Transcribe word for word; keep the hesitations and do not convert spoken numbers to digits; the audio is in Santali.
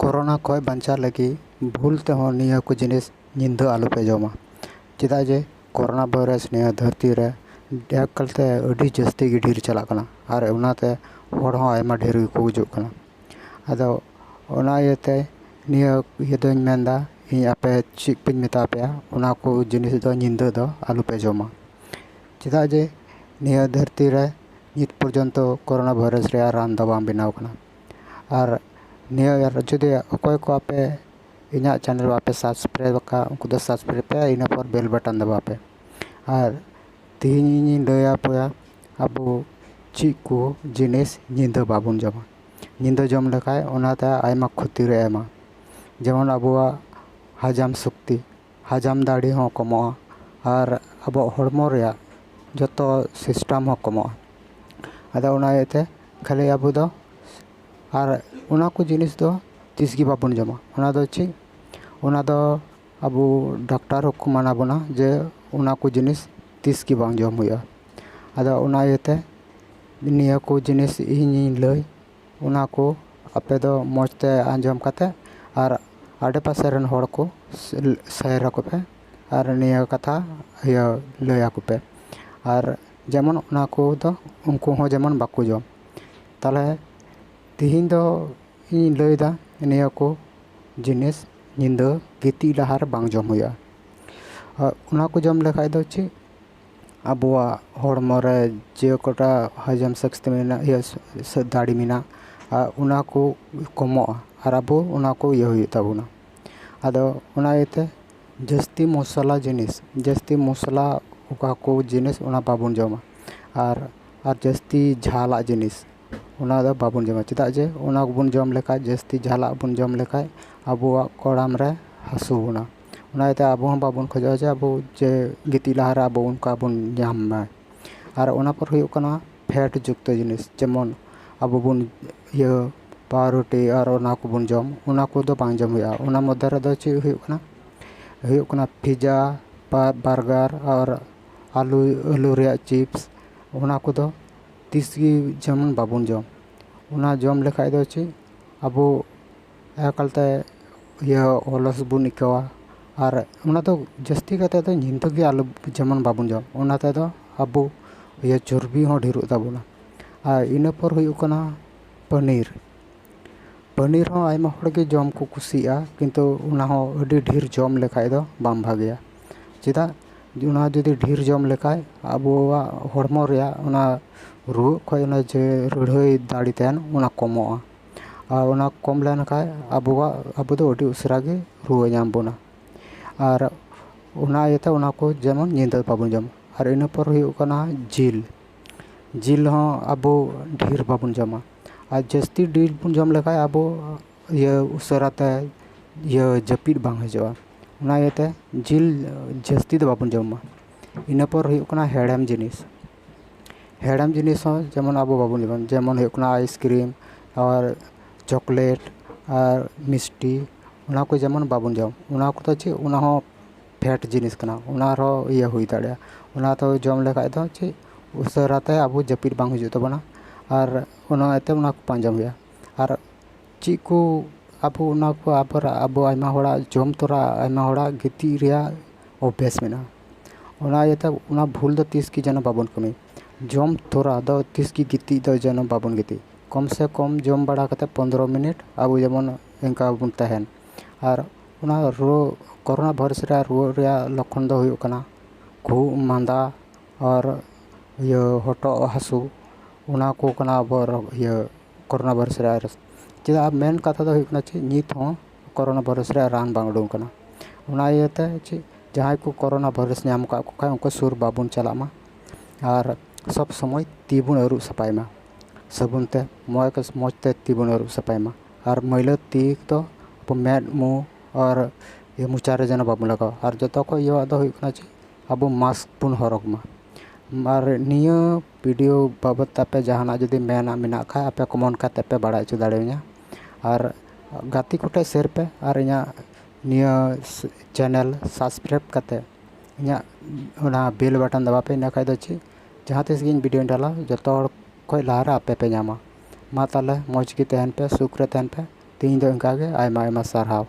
ᱠᱳᱨᱳᱱᱟ ᱠᱷᱚᱱ ᱵᱟᱧᱪᱟᱣ ᱞᱟᱹᱜᱤᱫ ᱵᱷᱩᱞ ᱛᱮᱦᱚᱸ ᱱᱤᱭᱟᱹ ᱠᱚ ᱡᱤᱱᱤᱥ ᱧᱤᱫᱟᱹ ᱟᱞᱚᱯᱮ ᱡᱚᱢᱟ᱾ ᱪᱮᱫᱟᱜ ᱡᱮ ᱠᱳᱨᱳᱱᱟ ᱵᱷᱟᱭᱨᱟᱥ ᱱᱤᱭᱟᱹ ᱫᱷᱟᱹᱨᱛᱤ ᱨᱮ ᱮᱠᱟᱞᱛᱮ ᱟᱹᱰᱤ ᱡᱟᱹᱥᱛᱤ ᱜᱮ ᱰᱷᱮᱨ ᱪᱟᱞᱟᱜ ᱠᱟᱱᱟ, ᱟᱨ ᱚᱱᱟᱛᱮ ᱦᱚᱲ ᱦᱚᱸ ᱟᱭᱢᱟ ᱰᱷᱮᱨ ᱜᱮᱠᱚ ᱜᱩᱡᱩᱜ ᱠᱟᱱᱟ᱾ ᱟᱫᱚ ᱚᱱᱟ ᱤᱭᱟᱹᱛᱮ ᱱᱤᱭᱟᱹ ᱤᱭᱟᱹ ᱫᱚᱧ ᱢᱮᱱᱫᱟ, ᱤᱧ ᱟᱯᱮ ᱪᱮᱫ ᱠᱚᱧ ᱢᱮᱛᱟ ᱯᱮᱭᱟ, ᱚᱱᱟ ᱠᱚ ᱡᱤᱱᱤᱥ ᱫᱚ ᱧᱤᱫᱟᱹ ᱫᱚ ᱟᱞᱚᱯᱮ ᱡᱚᱢᱟ᱾ ᱪᱮᱫᱟᱜ ᱡᱮ ᱱᱤᱭᱟᱹ ᱫᱷᱟᱹᱨᱛᱤ ᱨᱮ ᱱᱤᱛ ᱯᱚᱨᱡᱚᱱᱛᱚ ᱠᱳᱨᱳᱱᱟ ᱵᱷᱟᱭᱨᱟᱥ ᱨᱮᱭᱟᱜ ᱨᱟᱱ ᱫᱚ ᱵᱟᱝ ᱵᱮᱱᱟᱣ ᱠᱟᱱᱟ᱾ ᱟᱨ ᱱᱤᱭᱟᱹ, ᱟᱨ ᱡᱩᱫᱤ ᱚᱠᱚᱭ ᱠᱚ ᱟᱯᱮ ᱤᱧᱟᱹᱜ ᱪᱮᱱᱮᱞ ᱵᱟᱯᱮ ᱥᱟᱵᱥᱠᱨᱟᱭᱤᱵ ᱟᱠᱟᱫ, ᱩᱱᱠᱩ ᱫᱚ ᱥᱟᱵᱥᱠᱨᱟᱭᱤᱵ ᱯᱮ, ᱤᱱᱟᱹ ᱯᱚᱨ ᱵᱮᱞ ᱵᱟᱴᱚᱱ ᱫᱟᱵᱟᱣ ᱯᱮ᱾ ᱟᱨ ᱛᱮᱦᱮᱧ ᱤᱧᱤᱧ ᱞᱟᱹᱭ ᱟᱯᱮᱭᱟ ᱟᱵᱚ ᱪᱮᱫ ᱠᱚ ᱡᱤᱱᱤᱥ ᱧᱤᱫᱟᱹ ᱵᱟᱵᱚᱱ ᱡᱚᱢᱟ᱾ ᱧᱤᱫᱟᱹ ᱡᱚᱢ ᱞᱮᱠᱷᱟᱡ ᱚᱱᱟᱛᱮ ᱟᱭᱢᱟ ᱠᱷᱚᱛᱤ ᱨᱮ ᱮᱢᱟ, ᱡᱮᱢᱚᱱ ᱟᱵᱚᱣᱟᱜ ᱦᱟᱡᱟᱢ ᱥᱚᱠᱛᱤ, ᱦᱟᱡᱟᱢ ᱫᱟᱲᱮ ᱦᱚᱸ ᱠᱚᱢᱚᱜᱼᱟ, ᱟᱨ ᱟᱵᱚᱣᱟᱜ ᱦᱚᱲᱢᱚ ᱨᱮᱭᱟᱜ ᱡᱚᱛᱚ ᱥᱤᱥᱴᱮᱢ ᱦᱚᱸ ᱠᱚᱢᱚᱜᱼᱟ᱾ ᱟᱫᱚ ᱚᱱᱟ ᱤᱭᱟᱹᱛᱮ ᱠᱷᱟᱹᱞᱤ ᱟᱵᱚ ᱫᱚ, ᱟᱨ ᱚᱱᱟ ᱠᱚ ᱡᱤᱱᱤᱥ ᱫᱚ ᱛᱤᱥ ᱜᱮ ᱵᱟᱵᱚᱱ ᱡᱚᱢᱟ᱾ ᱚᱱᱟ ᱫᱚ ᱪᱮᱫ? ᱚᱱᱟ ᱫᱚ ᱟᱵᱚ ᱰᱟᱠᱛᱟᱨ ᱦᱚᱸᱠᱚ ᱢᱟᱱᱟ ᱵᱚᱱᱟ ᱡᱮ ᱚᱱᱟ ᱠᱚ ᱡᱤᱱᱤᱥ ᱛᱤᱥ ᱜᱮ ᱵᱟᱝ ᱡᱚᱢ ᱦᱩᱭᱩᱜᱼᱟ᱾ ᱟᱫᱚ ᱚᱱᱟ ᱤᱭᱟᱹᱛᱮ ᱱᱤᱭᱟᱹ ᱠᱚ ᱡᱤᱱᱤᱥ ᱤᱧᱤᱧ ᱞᱟᱹᱭ, ᱚᱱᱟ ᱠᱚ ᱟᱯᱮ ᱫᱚ ᱢᱚᱡᱽ ᱛᱮ ᱟᱸᱡᱚᱢ ᱠᱟᱛᱮ ᱟᱨ ᱟᱰᱮ ᱯᱟᱥᱮ ᱨᱮᱱ ᱦᱚᱲ ᱠᱚ ᱥᱮᱭᱟᱨ ᱟᱠᱚ ᱯᱮ, ᱟᱨ ᱱᱤᱭᱟᱹ ᱠᱟᱛᱷᱟ ᱤᱭᱟᱹ ᱞᱟᱹᱭ ᱟᱠᱚ ᱯᱮ᱾ ᱟᱨ ᱡᱮᱢᱚᱱ ᱚᱱᱟ ᱠᱚ ᱫᱚ ᱩᱱᱠᱩ ᱦᱚᱸ ᱡᱮᱢᱚᱱ ᱵᱟᱠᱚ ᱡᱚᱢ᱾ ᱛᱟᱦᱚᱞᱮ ᱛᱮᱦᱮᱧ ᱫᱚ ᱤᱧ ᱞᱟᱹᱭᱫᱟ ᱱᱤᱭᱟᱹ ᱠᱚ ᱡᱤᱱᱤᱥ ᱧᱤᱫᱟᱹ ᱜᱤᱛᱤᱡ ᱞᱟᱦᱟᱨᱮ ᱵᱟᱝ ᱡᱚᱢ ᱦᱩᱭᱩᱜᱼᱟ᱾ ᱟᱨ ᱚᱱᱟ ᱠᱚ ᱡᱚᱢ ᱞᱮᱠᱷᱟᱡ ᱫᱚ ᱪᱮᱫ, ᱟᱵᱚᱣᱟᱜ ᱦᱚᱲᱢᱚ ᱨᱮ ᱡᱮ ᱠᱚᱴᱟ ᱦᱚᱡᱚᱢ ᱥᱚᱠᱛᱤ ᱢᱮᱱᱟᱜ, ᱤᱭᱟᱹ, ᱥ-, ᱥ-, ᱫᱟᱲᱮ ᱢᱮᱱᱟᱜ, ᱟᱨ ᱚᱱᱟ ᱠᱚ ᱠᱚᱢᱚᱜᱼᱟ, ᱟᱨ ᱟᱵᱚ ᱚᱱᱟ ᱠᱚ ᱤᱭᱟᱹ ᱦᱩᱭᱩᱜ ᱛᱟᱵᱚᱱᱟ᱾ ᱟᱫᱚ ᱚᱱᱟ ᱤᱭᱟᱹᱛᱮ ᱡᱟᱹᱥᱛᱤ ᱢᱚᱥᱞᱟ ᱡᱤᱱᱤᱥ, ᱡᱟᱹᱥᱛᱤ ᱢᱚᱥᱞᱟ ᱚᱠᱟ ᱠᱚ ᱡᱤᱱᱤᱥ ᱚᱱᱟ ᱵᱟᱵᱚᱱ ᱡᱚᱢᱟ, ᱟᱨ, ᱟᱨ ᱡᱟᱹᱥᱛᱤ ᱡᱷᱟᱞᱟᱜ ᱡᱤᱱᱤᱥ ᱚᱱᱟ ᱫᱚ ᱵᱟᱵᱚᱱ ᱡᱚᱢᱟ᱾ ᱪᱮᱫᱟᱜ ᱡᱮ ᱚᱱᱟ ᱠᱚᱵᱚᱱ ᱡᱚᱢ ᱞᱮᱠᱷᱟᱡ, ᱡᱟᱹᱥᱛᱤ ᱡᱷᱟᱞᱟᱜ ᱵᱚᱱ ᱡᱚᱢ ᱞᱮᱠᱷᱟᱡ ᱟᱵᱚᱣᱟᱜ ᱠᱚᱲᱟᱢ ᱨᱮ ᱦᱟᱹᱥᱩ ᱵᱚᱱᱟ᱾ ᱚᱱᱟ ᱤᱭᱟᱹᱛᱮ ᱟᱵᱚ ᱦᱚᱸ ᱵᱟᱵᱚᱱ ᱠᱷᱚᱡᱚᱜᱼᱟ ᱡᱮ ᱟᱵᱚ ᱡᱮ ᱜᱤᱛᱤᱡ ᱞᱟᱦᱟᱨᱮ ᱟᱵᱚ ᱚᱱᱠᱟ ᱵᱚᱱ ᱧᱟᱢ ᱢᱟ᱾ ᱟᱨ ᱚᱱᱟ ᱯᱚᱨ ᱦᱩᱭᱩᱜ ᱠᱟᱱᱟ ᱯᱷᱮᱴ ᱡᱩᱠᱛᱚ ᱡᱤᱱᱤᱥ, ᱡᱮᱢᱚᱱ ᱟᱵᱚ ᱵᱚᱱ ᱤᱭᱟᱹ ᱯᱟᱣᱨᱩᱴᱤ ᱟᱨ ᱚᱱᱟ ᱠᱚᱵᱚᱱ ᱡᱚᱢ, ᱚᱱᱟ ᱠᱚᱫᱚ ᱵᱟᱝ ᱡᱚᱢ ᱦᱩᱭᱩᱜᱼᱟ᱾ ᱚᱱᱟ ᱢᱚᱫᱽᱫᱷᱮ ᱨᱮᱫᱚ ᱪᱮᱫ ᱦᱩᱭᱩᱜ ᱠᱟᱱᱟ? ᱦᱩᱭᱩᱜ ᱠᱟᱱᱟ ᱯᱤᱡᱟ, ᱵᱟ-, ᱵᱟᱨᱜᱟᱨ ᱟᱨ ᱟᱹᱞᱩ, ᱟᱹᱞᱩ ᱨᱮᱭᱟᱜ ᱪᱤᱯᱥ, ᱚᱱᱟ ᱠᱚᱫᱚ ᱛᱤᱥ ᱜᱮ ᱡᱮᱢᱚᱱ ᱵᱟᱵᱚᱱ ᱡᱚᱢ᱾ ᱚᱱᱟ ᱡᱚᱢ ᱞᱮᱠᱷᱟᱡ ᱫᱚ ᱪᱮᱫ, ᱟᱵᱚ ᱮᱠᱟᱞᱛᱮ ᱤᱭᱟᱹ ᱚᱞᱚᱥ ᱵᱚᱱ ᱟᱹᱭᱠᱟᱹᱣᱟ᱾ ᱟᱨ ᱚᱱᱟ ᱫᱚ ᱡᱟᱹᱥᱛᱤ ᱠᱟᱛᱮ ᱫᱚ ᱧᱤᱫᱟᱹ ᱜᱮ ᱟᱞᱚ ᱡᱮᱢᱚᱱ ᱵᱟᱵᱚᱱ ᱡᱚᱢ, ᱚᱱᱟ ᱛᱮᱫᱚ ᱟᱵᱚ ᱤᱭᱟᱹ ᱪᱚᱨᱵᱤ ᱦᱚᱸ ᱰᱷᱮᱨᱚᱜ ᱛᱟᱵᱚᱱᱟ᱾ ᱟᱨ ᱤᱱᱟᱹ ᱯᱚᱨ ᱦᱩᱭᱩᱜ ᱠᱟᱱᱟ ᱯᱟᱱᱤᱨ᱾ ᱯᱟᱱᱤᱨ ᱦᱚᱸ ᱟᱭᱢᱟ ᱦᱚᱲ ᱜᱮ ᱡᱚᱢ ᱠᱚ ᱠᱩᱥᱤᱭᱟᱜᱼᱟ, ᱠᱤᱱᱛᱩ ᱚᱱᱟ ᱦᱚᱸ ᱟᱹᱰᱤ ᱰᱷᱮᱨ ᱡᱚᱢ ᱞᱮᱠᱷᱟᱡ ᱫᱚ ᱵᱟᱝ ᱵᱷᱟᱜᱮᱭᱟ᱾ ᱪᱮᱫᱟᱜ? ᱚᱱᱟ ᱡᱩᱫᱤ ᱰᱷᱮᱨ ᱡᱚᱢ ᱞᱮᱠᱷᱟᱡ ᱟᱵᱚᱣᱟᱜ ᱦᱚᱲᱢᱚ ᱨᱮᱭᱟᱜ ᱚᱱᱟ ᱨᱩᱣᱟᱹᱜ ᱠᱷᱚᱡ ᱚᱱᱟ ᱡᱮ ᱨᱟᱹᱲᱦᱟᱹᱭ ᱫᱟᱲᱮ ᱛᱟᱦᱮᱱ, ᱚᱱᱟ ᱠᱚᱢᱚᱜᱼᱟ᱾ ᱟᱨ ᱚᱱᱟ ᱠᱚᱢ ᱞᱮᱱᱠᱷᱟᱡ ᱟᱵᱚᱣᱟᱜ, ᱟᱵᱚ ᱫᱚ ᱟᱹᱰᱤ ᱩᱥᱟᱹᱨᱟ ᱜᱮ ᱨᱩᱣᱟᱹ ᱧᱟᱢ ᱵᱚᱱᱟ᱾ ᱟᱨ ᱚᱱᱟ ᱤᱭᱟᱹᱛᱮ ᱚᱱᱟ ᱠᱚ ᱡᱮᱢᱚᱱ ᱧᱤᱫᱟᱹ ᱵᱟᱵᱚᱱ ᱡᱚᱢ᱾ ᱟᱨ ᱤᱱᱟᱹ ᱯᱚᱨ ᱦᱩᱭᱩᱜ ᱠᱟᱱᱟ ᱡᱤᱞ᱾ ᱡᱤᱞ ᱦᱚᱸ ᱟᱵᱚ ᱰᱷᱮᱨ ᱵᱟᱵᱚᱱ ᱡᱚᱢᱟ᱾ ᱟᱨ ᱡᱟᱹᱥᱛᱤ ᱰᱷᱮᱨ ᱵᱚᱱ ᱡᱚᱢ ᱞᱮᱠᱷᱟᱡ ᱟᱵᱚ ᱤᱭᱟᱹ ᱩᱥᱟᱹᱨᱟ ᱛᱮ ᱤᱭᱟᱹ ᱡᱟᱹᱯᱤᱫ ᱵᱟᱝ ᱦᱤᱡᱩᱜᱼᱟ᱾ ᱚᱱᱟ ᱤᱭᱟᱹᱛᱮ ᱡᱤᱞ ᱡᱟᱹᱥᱛᱤ ᱫᱚ ᱵᱟᱵᱚᱱ ᱡᱚᱢ ᱢᱟ᱾ ᱤᱱᱟᱹ ᱯᱚᱨ ᱦᱩᱭᱩᱜ ᱠᱟᱱᱟ ᱦᱮᱲᱮᱢ ᱡᱤᱱᱤᱥ᱾ ᱦᱮᱲᱮᱢ ᱡᱤᱱᱤᱥ ᱦᱚᱸ ᱡᱮᱢᱚᱱ ᱟᱵᱚ ᱵᱟᱵᱚᱱ ᱡᱚᱢᱟ, ᱡᱮᱢᱚᱱ ᱦᱩᱭᱩᱜ ᱠᱟᱱᱟ ice cream ᱟᱨ chocolate ᱟᱨ ᱢᱤᱥᱴᱤ, ᱚᱱᱟ ᱠᱚ ᱡᱮᱢᱚᱱ ᱵᱟᱵᱚᱱ ᱡᱚᱢ᱾ ᱚᱱᱟ ᱠᱚᱫᱚ ᱪᱮᱫ, ᱚᱱᱟ ᱦᱚᱸ ᱯᱷᱮᱴ ᱡᱤᱱᱤᱥ ᱠᱟᱱᱟ, ᱚᱱᱟ ᱨᱮᱦᱚᱸ ᱤᱭᱟᱹ ᱦᱩᱭ ᱫᱟᱲᱮᱭᱟᱜᱼᱟ᱾ ᱚᱱᱟ ᱫᱚ ᱡᱚᱢ ᱞᱮᱠᱷᱟᱡ ᱫᱚ ᱪᱮᱫ, ᱩᱥᱟᱹᱨᱟ ᱛᱮ ᱟᱵᱚ ᱡᱟᱹᱯᱤᱫ ᱵᱟᱝ ᱦᱤᱡᱩᱜ ᱛᱟᱵᱚᱱᱟ᱾ ᱟᱨ ᱚᱱᱟ ᱤᱭᱟᱹᱛᱮ ᱚᱱᱟ ᱠᱚ ᱵᱟᱝ ᱡᱚᱢ ᱦᱩᱭᱩᱜᱼᱟ᱾ ᱟᱨ ᱪᱮᱫ ᱠᱚ ᱟᱵᱚ ᱚᱱᱟ ᱠᱚ ᱟᱵᱚ, ᱟᱵᱚ ᱟᱭᱢᱟ ᱦᱚᱲᱟᱜ ᱡᱚᱢ ᱛᱚᱨᱟ ᱟᱭᱢᱟ ᱦᱚᱲᱟᱜ ᱜᱤᱛᱤᱡ ᱨᱮᱭᱟᱜ ᱚᱵᱵᱷᱟᱥ ᱢᱮᱱᱟᱜᱼᱟ᱾ ᱚᱱᱟ ᱤᱭᱟᱹᱛᱮ ᱚᱱᱟ ᱵᱷᱩᱞ ᱫᱚ ᱛᱤᱥ ᱜᱮ ᱡᱮᱱᱚ ᱵᱟᱵᱚᱱ ᱠᱟᱹᱢᱤ᱾ ᱡᱚᱢ ᱛᱚᱨᱟ ᱫᱚ ᱛᱤᱥ ᱜᱮ ᱜᱤᱛᱤᱡ ᱫᱚ ᱡᱮᱱᱚ ᱵᱟᱵᱚᱱ ᱜᱤᱛᱤᱡ᱾ ᱠᱚᱢ ᱥᱮ ᱠᱚᱢ ᱡᱚᱢ ᱵᱟᱲᱟ ᱠᱟᱛᱮ ᱯᱚᱱᱫᱽᱨᱚ ᱢᱤᱱᱤᱴ ᱟᱵᱚ ᱡᱮᱢᱚᱱ ᱤᱱᱠᱟ ᱵᱚᱱ ᱛᱟᱦᱮᱱ᱾ ᱟᱨ ᱚᱱᱟ ᱨᱩᱣᱟᱹ, ᱠᱳᱨᱳᱱᱟ ᱵᱷᱟᱭᱨᱟᱥ ᱨᱮᱭᱟᱜ ᱨᱩᱣᱟᱹ ᱨᱮᱭᱟᱜ ᱞᱚᱠᱠᱷᱚᱱ ᱫᱚ ᱦᱩᱭᱩᱜ ᱠᱟᱱᱟ ᱠᱷᱩᱜ, ᱢᱟᱸᱫᱟ ᱟᱨ ᱤᱭᱟᱹ ᱦᱚᱴᱚᱜ ᱦᱟᱹᱥᱩ, ᱚᱱᱟ ᱠᱚ ᱠᱟᱱᱟ ᱟᱵᱚ ᱨᱳᱜᱽ, ᱤᱭᱟᱹ ᱠᱳᱨᱳᱱᱟ ᱵᱷᱟᱭᱨᱟᱥ ᱨᱮᱭᱟᱜ ᱨᱟᱥ-, ᱪᱮᱫᱟᱜ ᱢᱮᱱ ᱠᱟᱛᱷᱟ ᱫᱚ ᱦᱩᱭᱩᱜ ᱠᱟᱱᱟ ᱪᱮᱫ, ᱱᱤᱛ ᱦᱚᱸ ᱠᱳᱨᱳᱱᱟ ᱵᱷᱟᱭᱨᱟᱥ ᱨᱮᱭᱟᱜ ᱨᱟᱱ ᱵᱟᱝ ᱩᱰᱩᱝ ᱠᱟᱱᱟ᱾ ᱚᱱᱟ ᱤᱭᱟᱹᱛᱮ ᱪᱮᱫ, ᱡᱟᱦᱟᱸᱭ ᱠᱚ ᱠᱳᱨᱳᱱᱟ ᱵᱷᱟᱭᱨᱟᱥ ᱧᱟᱢ ᱟᱠᱟᱫ ᱠᱚ ᱠᱷᱟᱡ, ᱩᱱᱠᱩ ᱥᱩᱨ ᱵᱟᱵᱚᱱ ᱪᱟᱞᱟᱜ ᱢᱟ᱾ ᱟᱨ ᱥᱚᱵᱽ ᱥᱚᱢᱚᱭ ᱛᱤ ᱵᱚᱱ ᱟᱹᱨᱩᱵ ᱥᱟᱯᱷᱟᱭ ᱢᱟ ᱥᱟᱵᱚᱱ ᱛᱮ, ᱢᱚᱡᱽ, ᱢᱚᱡᱽ ᱛᱮ ᱛᱤ ᱵᱚᱱ ᱟᱹᱨᱩᱵ ᱥᱟᱯᱷᱟᱭ ᱢᱟ᱾ ᱟᱨ ᱢᱟᱹᱭᱞᱟᱹ ᱛᱤ ᱫᱚ ᱟᱵᱚ ᱢᱮᱫ, ᱢᱩ ᱟᱨ ᱤᱭᱟᱹ ᱢᱚᱪᱟ ᱨᱮ ᱡᱮᱱᱚ ᱵᱟᱵᱚᱱ ᱞᱟᱜᱟᱣᱟ᱾ ᱟᱨ ᱡᱚᱛᱚ ᱠᱷᱚᱡ ᱤᱭᱟᱹᱣᱟᱜ ᱫᱚ ᱦᱩᱭᱩᱜ ᱠᱟᱱᱟ ᱪᱮᱫ, ᱟᱵᱚ ᱢᱟᱥᱠ ᱵᱚᱱ ᱦᱚᱨᱚᱜᱽ ᱢᱟ᱾ ᱟᱨ ᱱᱤᱭᱟᱹ ᱵᱷᱤᱰᱤᱭᱳ ᱵᱟᱵᱚᱫ ᱛᱮ ᱟᱯᱮ ᱡᱟᱦᱟᱱᱟᱜ ᱡᱩᱫᱤ ᱢᱮᱱᱟᱜ, ᱢᱮᱱᱟᱜ ᱠᱷᱟᱡ, ᱟᱯᱮ ᱠᱚᱢᱮᱱᱴ ᱠᱟᱛᱮ ᱯᱮ ᱵᱟᱲᱟᱭ ᱦᱚᱪᱚ ᱫᱟᱲᱮᱭᱟᱹᱧᱟ᱾ ᱟᱨ ᱜᱟᱛᱮ ᱠᱚᱴᱷᱮᱡ ᱥᱮᱭᱟᱨ ᱯᱮ, ᱟᱨ ᱤᱧᱟᱹᱜ ᱱᱤᱭᱟᱹ ᱪᱮᱱᱮᱞ ᱥᱟᱵᱥᱠᱨᱟᱭᱤᱵᱽ ᱠᱟᱛᱮ ᱤᱧᱟᱹᱜ ᱚᱱᱟ ᱵᱮᱞ ᱵᱟᱴᱚᱱ ᱫᱟᱵᱟᱣ ᱯᱮ, ᱤᱱᱟᱹ ᱠᱷᱟᱡ ᱫᱚ ᱪᱮᱫ, ᱡᱟᱦᱟᱸ ᱛᱤᱥ ᱜᱤᱧ ᱵᱷᱤᱰᱤᱭᱳᱧ ᱰᱟᱞᱟ, ᱡᱚᱛᱚ ᱦᱚᱲ ᱠᱷᱚᱡ ᱞᱟᱦᱟᱨᱮ ᱟᱯᱮ ᱯᱮ ᱧᱟᱢᱟ᱾ ᱢᱟ ᱛᱟᱦᱞᱮ, ᱢᱚᱡᱽ ᱜᱮ ᱛᱟᱦᱮᱱ ᱯᱮ, ᱥᱩᱠ ᱨᱮ ᱛᱟᱦᱮᱱ ᱯᱮ᱾ ᱛᱮᱦᱮᱧ ᱫᱚ ᱤᱱᱠᱟ ᱜᱮ, ᱟᱭᱢᱟ ᱟᱭᱢᱟ ᱥᱟᱨᱦᱟᱣ᱾